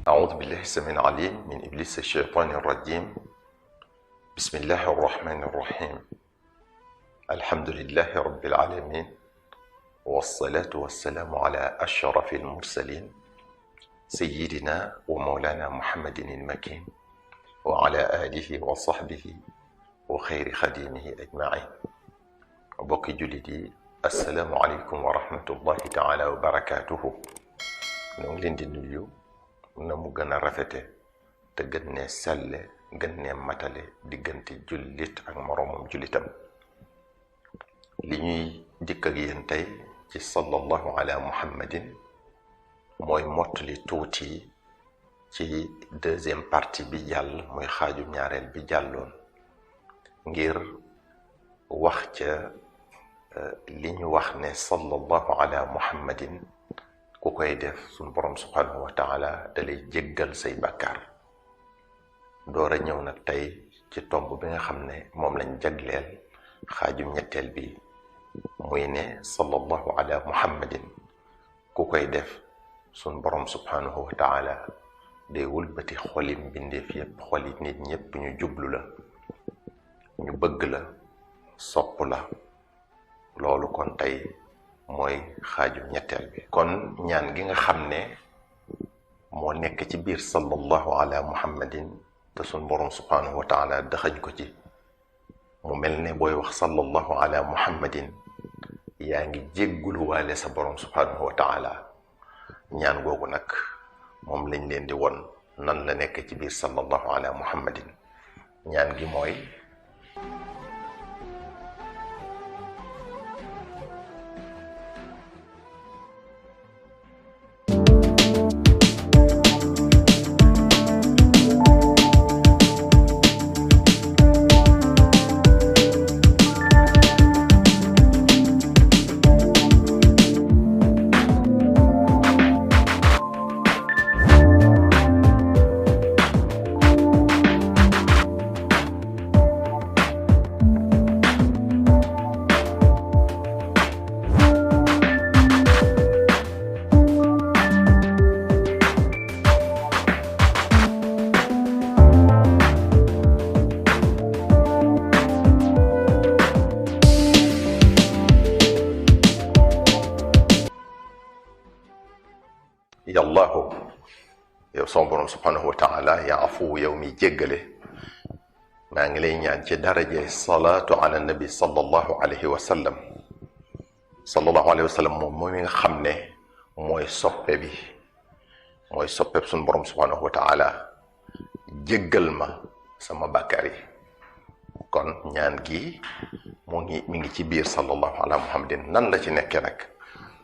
أعوذ بالله السميع العليم من إبليس الشيطان الرجيم. بسم الله الرحمن الرحيم. الحمد لله رب العالمين، والصلاة والسلام على أشرف المرسلين سيدنا ومولانا محمد المكين وعلى آله وصحبه وخير خديمه أجمعين. وبقي جلدي السلام عليكم ورحمة الله تعالى وبركاته. نولين دي نيو na mu gën a rafete te gën ne selle gën ne matale diggante jullit ak moroomam jullitam. li ñuy dikk ak yéen tey ci sallallahu ala muhammadin mooy mottali tuuti ci deuxième partie bi jàll, muy xaaju ñaareel bi jàlloon, ngir wax ca li ñu wax ne sallallahu ala muhammadin ku koy def suñ borom subhanahu wa taala dalay jéggal say bàkkaar. door a ñëw nag tey ci tomb bi nga xam ne moom lañ jagleel xaajum ñetteel bi, muy ne sallallahu ala muhammadin ku koy def suñ borom subhanahu wa taala day wëlbati xoli mbindeef yépp, xoli nit ñépp ñu jublu la, ñu bëgg la, sopp la. loolu kon tey mooy xaaju ñetteel bi. kon ñaan gi nga xam ne moo nekk ci biir sallallahu ala muhammadin te sun borom subhanahu wa taala daxañ ko ci, mu mel ne booy wax sallallahu ala muhammadin yaa ngi jéggulu waale sa borom subhanahu wa taala. ñaan googu nag moom lañ leen di won nan la nekk ci biir sallallahu ala muhammadin. ñaan gi mooy yallahu, yow sama borom subhanahu wa taala, yaa afuwu, yow mi jéggale, maa ngi lay ñaan ci daraje salaatu ala nabi sallallahu alayhi wa sallam. sallallahu alayhi wa sallam moom mi nga xam ne mooy soppe bi, mooy soppe suñu borom subhanahu wa taala. jéggal ma sama bàkkaar yi. kon ñaan gi mi ngi ci biir sallallahu ala muhammadin. nan la ci nekkee nag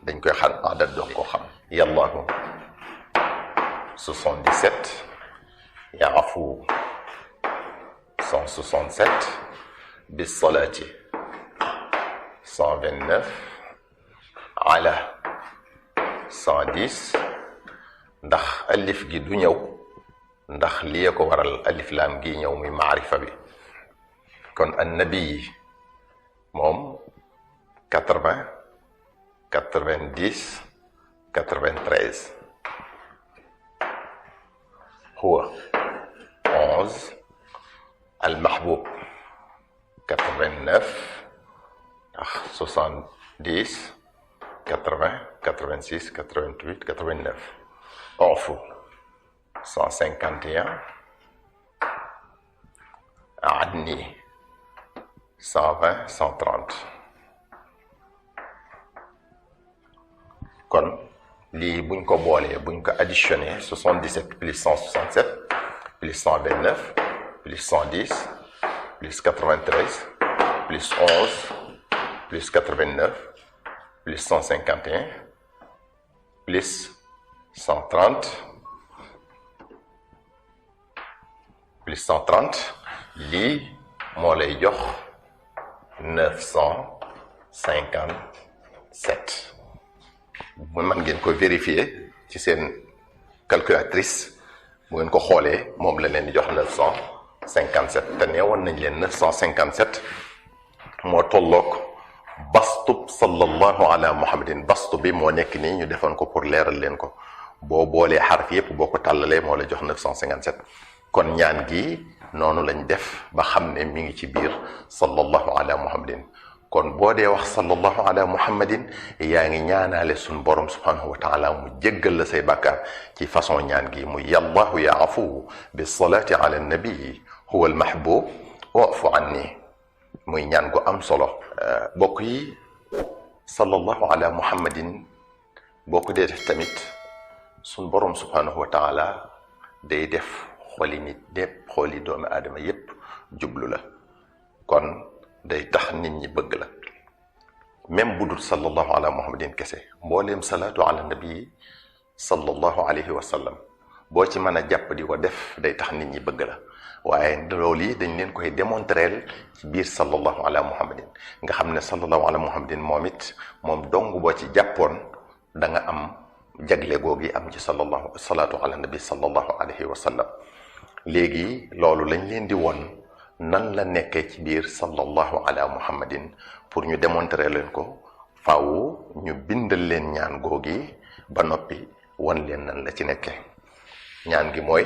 dañ koy xam adat doon koo xam. yallahu 77, ya afu 167, bis salati 129, ala 110. ndax alif gi du ñëw, ndax lii ko waral alif laam gi ñëw muy maarifa bi. kon annabi moom 80, 90, 93. هو 11. المحبوب 89، 70، 80، 86، 88، 89. عفو 151. عدني 120، 130. kon lii buñ ko boolee, buñ ko additionné, 77 plus 167 plus 129 plus 110 plus 93 plus 11 plus 89 plus 151 plus 130 plus 130, lii moo lay jox 957. man ngeen ko vérifier ci seen calculatrice, bu ngeen ko xoolee moom la leen di jox 957. te neewoon nañ leen 957 moo tolloog bastub sallallahu ala muhammadin. bastu bi moo nekk nii, ñu defoon ko pour leeral leen ko. boo boolee xaraf yépp boo ko tàllalee moo la jox 957 kon ñaan gi noonu lañ def ba xam ne mi ngi ci biir sallallahu ala muhammadin kon boo dee wax sallallahu ala muhammadin yaa ngi ñaanaale suñ borom subhanahu wa taala mu jéggal la say bàkkaar ci façon ñaan gi muy yallahu ya afuwu bi salaati ala nabii huwa al mahbub wa'fu anni muy ñaan gu am solo bokk yi sallallahu ala muhammadin boo ko dee def tamit suñ borom subhanahu wa taala day def xooli nit dépp xooli doomu aadama yépp jublu la kon day tax nit ñi bëgg la même bu dul sallallahu ala muhammadin kese mbooleem salaatu ala nabii sallallahu alayhi wa sallam boo ci mën a jàpp di ko def day tax nit ñi bëgg la waaye loolu yi dañ leen koy démontreel ci biir sallallahu ala muhammadin nga xam ne sallallahu ala muhammadin moom it moom dong boo ci jàppoon da nga am jagle googi am ci salaatu ala nabi sallallahu alayhi wa sallam léegi loolu lañ leen di won nan la nekkee ci biir sallallahu ala muhammadin pour ñu démontrer leen ko faaw ñu bindal leen ñaan googi ba noppi won leen nan la ci nekkee ñaan gi mooy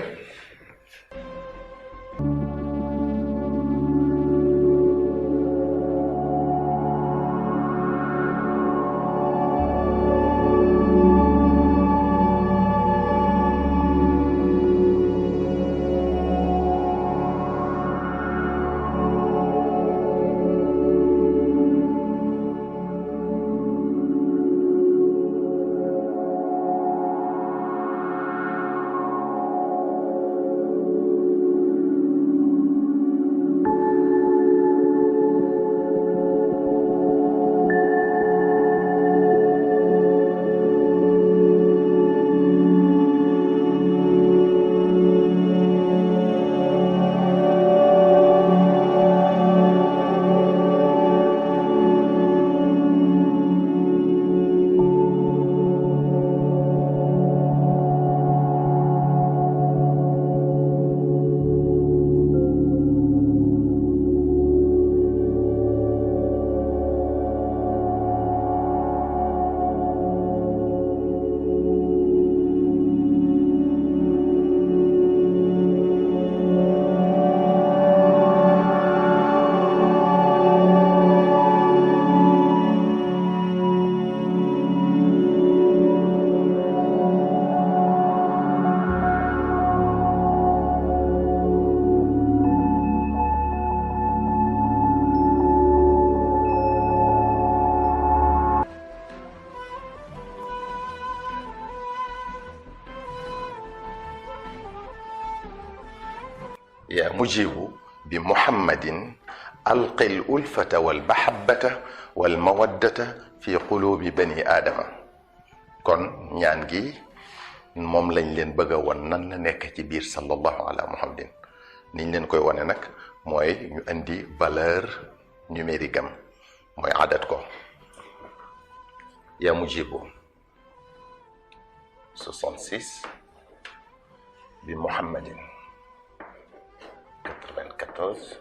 يا مجيب بمحمد ألقي الألفة والمحبة والمودة في قلوب بني آدم kon ñaan gi moom lañ leen bëgg a won nan la nekk ci biir sallallahu ala muhammadin niñ leen koy wone nag mooy ñu indi valeur numérique am mooy adat ko ya mujibu 66 bi muhammadin 94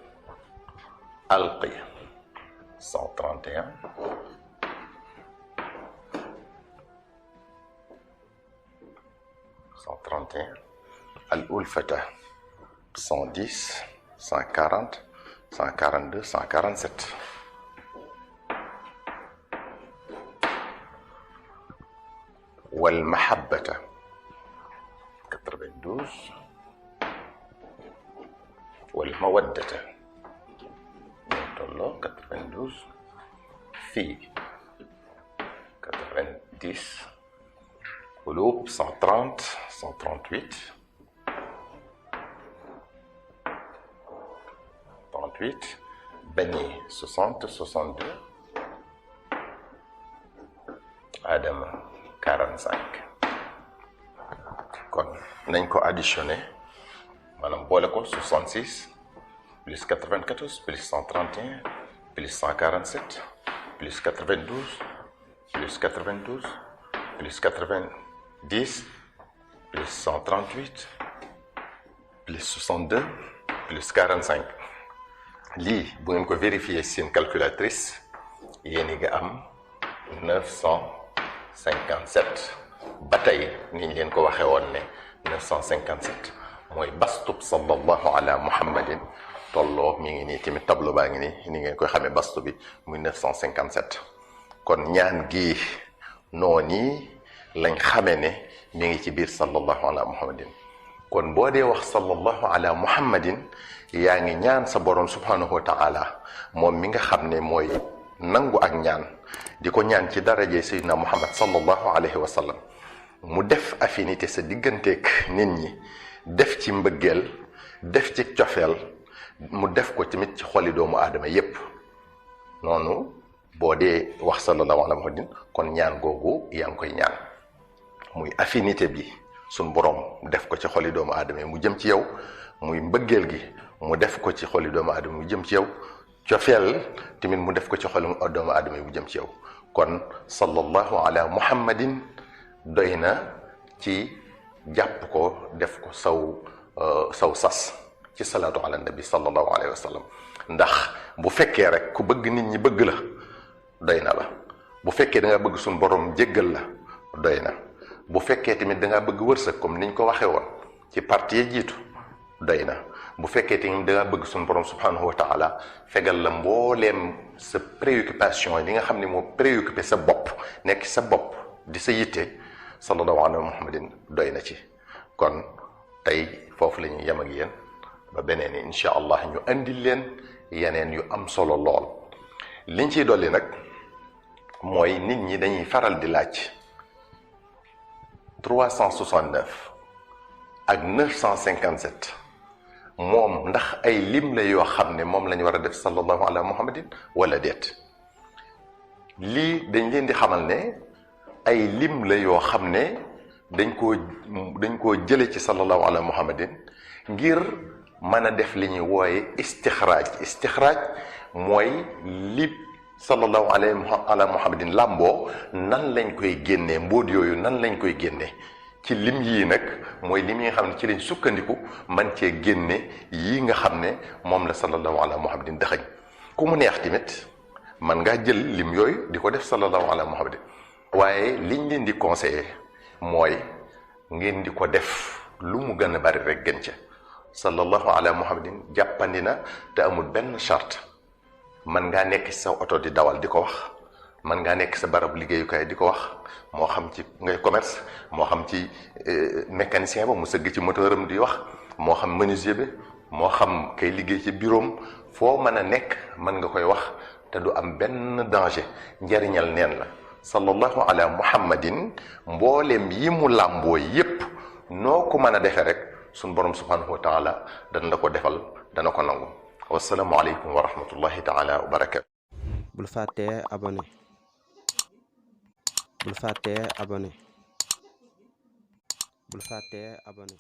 alqi 131 131 al-ulfata 110 140 142 147 wal mahabbata 92 wal mawaddata tolloo 92 fii 90 قلوب 130 138 38 بني 60 62 آدم 45 kon nañ ko additionné maanaam boole ko 66 plus 94 plus 131 plus 147 plus 92 plus 92 plus 10 plus 138 plus 62 plus 45 lii bu ngeen ko vérifier seen calculatrice yéen a ngi am 957 ba tey niñ leen ko waxee woon ne 957 mooy bastub sallallahu ala muhammadin tolloo mi ngi nii tamit tableau baa ngi nii ni ngeen koy xamee bastu bi muy 957 kon ñaan gi noonu lañ xamee ne mi ngi ci biir sallallahu ala muhammadin kon boo dee wax sallallahu ala muhammadin yaa ngi ñaan sa borom subhanahu wa ta'ala moom mi nga xam ne mooy nangu ak ñaan di ko ñaan ci daraje sayyidina muhammad sallallahu alayhi wa sallam mu def affinité sa digganteeg nit ñi def ci mbëggeel def ci cofeel mu def ko tamit ci xoli doomu aadama yépp noonu boo dee wax sallallahu ala muhammadin kon ñaan googu yaa ngi koy ñaan muy affinité bi suñ borom def ko ci xoli doomu aadama yi mu jëm ci yow muy mbëggeel gi mu def ko ci xoli doomu aadama yi mu jëm ci yow cofeel tamit mu def ko ci xoli doomu aadama yi mu jëm ci yow kon sallallahu ala muhammadin doy na ci jàpp ko def ko saw sas ci salaatu ala nabi sallallahu alayhi wa sallam ndax bu fekkee rek ku bëgg nit ñi bëgg la doy na la bu fekkee da nga bëgg suñ borom jéggal la doy na bu fekkee tamit da nga bëgg wërsëg comme niñ ko waxee woon ci parti yi jiitu doy na bu fekkee tamit da nga bëgg suñ borom subhanahu wa taala fegal la mbooleem sa préoccupation li nga xam ne moo préoccupé sa bopp nekk sa bopp di sa yitte sallallahu ala muhammadin doy na ci kon tey foofu la ñuy yem ak yéen ba beneen incha allah ñu andil leen yeneen yu am solo lool liñ ciy dolli nag mooy nit ñi dañuy faral di laaj 369 ak 957 moom ndax ay lim la yoo xam ne moom la ñu war a def sallallahu ala muhammadin wala déet lii dañ leen di xamal ne ay lim la yoo xam ne dañ koo jële ci sallallahu ala muhammadin ngir mën a def li ñuy wooye istixraaj mooy li sallallahu ala muhammadin làmboo nan lañ koy génnee mbóot yooyu nan lañ koy génnee ci lim yii nag mooy lim yi nga xam ne ci lañ sukkandiku man cee génne yii nga xam ne moom la sallallahu ala muhammadin dëxëñ ku mu neex tamit man ngaa jël lim yooyu di ko def sallallahu ala muhammadin waaye liñ leen di conseiller mooy ngeen di ko def lu mu gën a bari rek gën ca sallallahu ala muhammadin jàppandi na te amul benn charte man ngaa nekk sa oto di dawal di ko wax man ngaa nekk sa barab liggéeyukaay di ko wax moo xam ci ngay commerce moo xam ci mécanicien ba mu sëgg ci moteuram di wax moo xam menuisier bi moo xam kay liggéey ci bureau foo mën a nekk mën nga koy wax te du am benn danger njariñal neen la sallallahu ala muhammadin mboolem yi mu làmboo yépp noo ko mën a defee rek suñ borom subhanahu wa taala dana la ko defal dana ko nangu wassalaamu aleykum wa rahmatullahi taala wa barakatu bul fàttee abonné bul fàttee abonné